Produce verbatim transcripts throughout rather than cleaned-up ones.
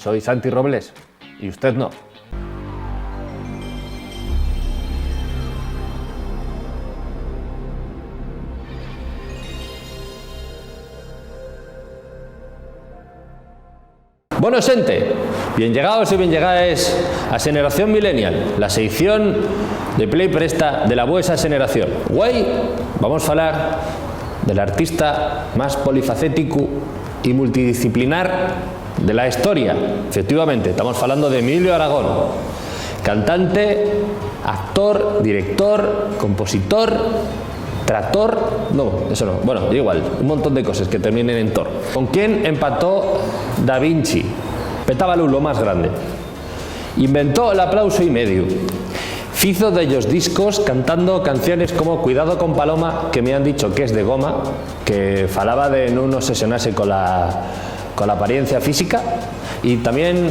Soy Santi Robles, y usted no. Bono, xente, bien llegaos y bien llegaes a Xeneración Millennial, la seición de pla y presta de la vuesa xeneración. Güei vamos falar del artista más polifacético y multidisciplinar de la historia. Efectivamente, estamos falando de Emilio Aragón, cantante, actor, director, compositor, tractor, no, eso no, bueno, da igual, un montón de coses que terminen en tor. ¿Con quién empató Da Vinci? Petábalu lo más grande. Inventó l'aplauso y mediu. Fizo dellos discos cantando canciones como Cuidado con Paloma, que me han dicho que es de goma, que falaba de nun obsesionase cola, cola apariencia física, y tamién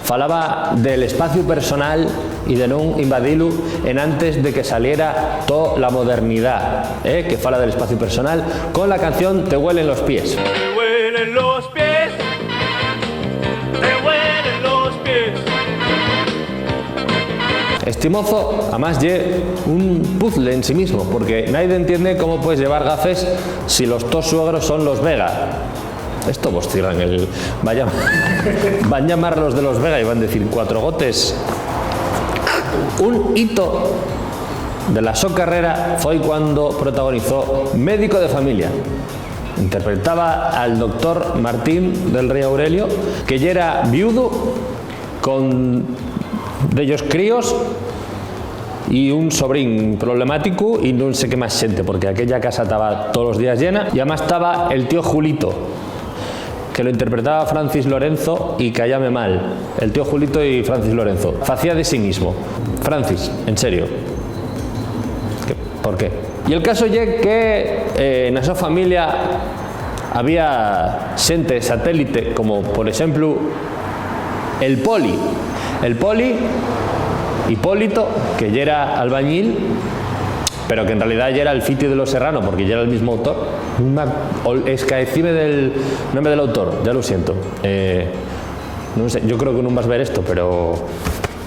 falaba del espaciu personal y de nun invadilu enantes de que saliera tola modernidá, eh, que fala del espaciu personal cola canción Te huelen los pies. Te huelen los pies, te huelen los pies. Esti mozo, amás, ye un puzzle en sí mismo, porque naide entiende cómo puedes llevar gafes si los tos suegros son los Vega. Esto vos cierran el... Vaya, van llamar los de los Vega y van decir cuatro gotes. Un hito de la so carrera foi cuando protagonizó Médico de Familia. Interpretaba al doctor Martín del Rey Aurelio, que yera viudu con dellos críos y un sobrín problemático y nun sé qué más xente, porque aquella casa taba tolos días llena. Y amás taba el tío Julito, que lo interpretaba Francis Lorenzo y caíame mal. El tío Julito y Francis Lorenzo. Facía de sí mismo. Francis, en serio. ¿Qué? ¿Por qué? Y el caso ye que, eh, na so familia había xente satélite, como por exemplu el Poli. El Poli, Hipólito, que yera albañil, pero que en realidad yera el fitiu de Los Serrano, porque yera el mismo autor. Nun me ac-, ol-, escaecime del nombre del autor, ya lo siento. Eh, nun sé, yo creo que nun vas ver esto, pero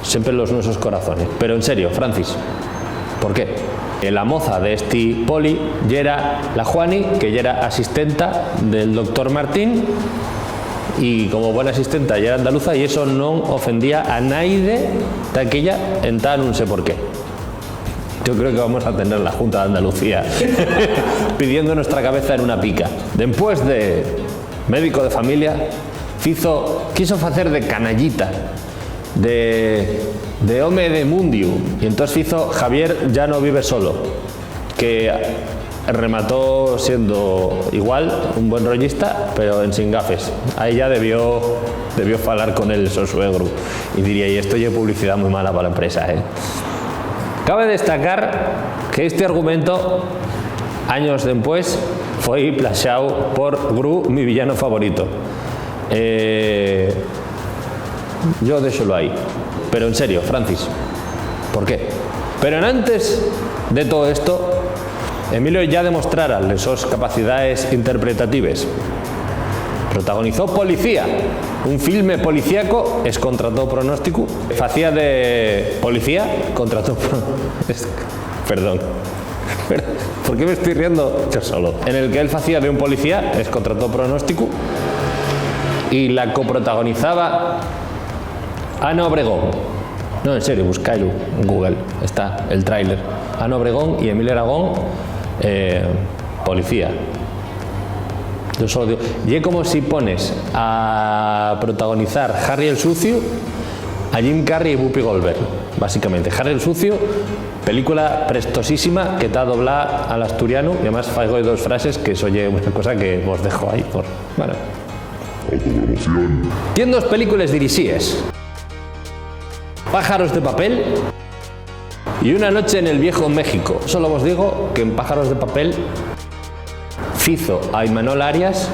siempre en los nuesos corazones. Pero en serio, Francis, ¿por qué? Eh, la moza de esti Poli yera la Juani, que yera asistenta del doctor Martín, y como buena asistenta yera andaluza, y eso non ofendía a naide taquilla, entá nun sé por qué. Yo creo que vamos a tener la Junta de Andalucía pidiendo nuestra cabeza en una pica. Después de Médico de Familia, fizo, quiso facer de canallita, de, de home de mundiu, y entós fizo Javier ya no vive solo, que remató siendo igual un buen rollista, pero ensin gafes. Ahí ya debió, debió falar con el so suegru y diría, y esto ye publicidá mui mala pa la empresa, eh. Cabe destacar que este argumento, años dempués, foi plaxao por Gru, mi villano favorito. Eh, yo déxolo ahí. Pero en serio, Francis, ¿por qué? Pero enantes de todo esto, Emilio ya demostrara les sos capacidaes interpretatives. Protagonizó Policía, un filme policíaco escontra todo pronóstico. Facía de policía contra todo pro-, es-, perdón. ¿Por qué me estoy riendo yo solo? En el que él facía de un policía escontra todo pronóstico y la coprotagonizaba Ana Obregón. No, en serio, buscáilu en Google. Está el tráiler. Ana Obregón y Emilio Aragón, eh, policía. Yo solo digo, ye como si pones a protagonizar Harry el Sucio a Jim Carrey y Whoopi Goldberg, básicamente. Harry el Sucio, película prestosísima que ta doblá al asturianu, y además faigo dos frases, que eso ye una cosa que vos dejo ahí, por, bueno. Autopromoción. Tien dos películes dirixíes: Pájaros de papel y Una noche en el viejo México. Solo vos digo que en Pájaros de papel fizo a Imanol Arias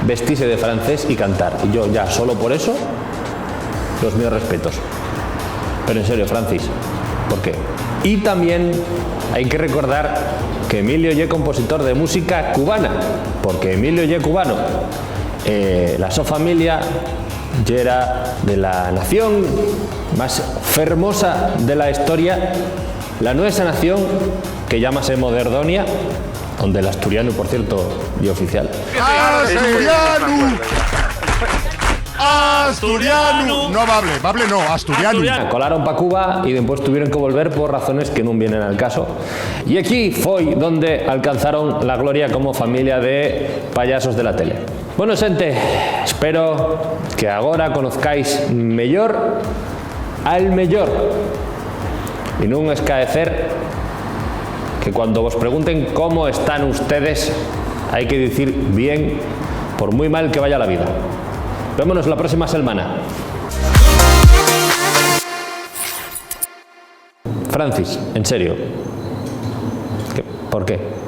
vestise de francés y cantar. Y yo ya, solo por eso, los míos respetos. Pero en serio, Francis, ¿por qué? Y también hai que recordar que Emilio ye compositor de música cubana, porque Emilio ye cubano. Eh, la so familia Yera de la nación más fermosa de la historia, la nuesa nación que llámase Moderdonia, onde l'asturianu, por cierto, ye oficial. ¡Asturianu! ¡Asturianu! No bable, bable no, asturianu. Colaron pa Cuba y dempués tuvieron que volver por razones que nun vienen al caso. Y equí foi donde alcanzaron la gloria como familia de payasos de la tele. Bueno, xente, espero que agora conozcáis meyor al meyor. Y nun escaecer que cuando vos pregunten cómo están ustedes, hai que dicir bien, por mui mal que vaya la vida. Vémonos la próxima selmana. Francis, en serio. ¿Qué? ¿Por qué?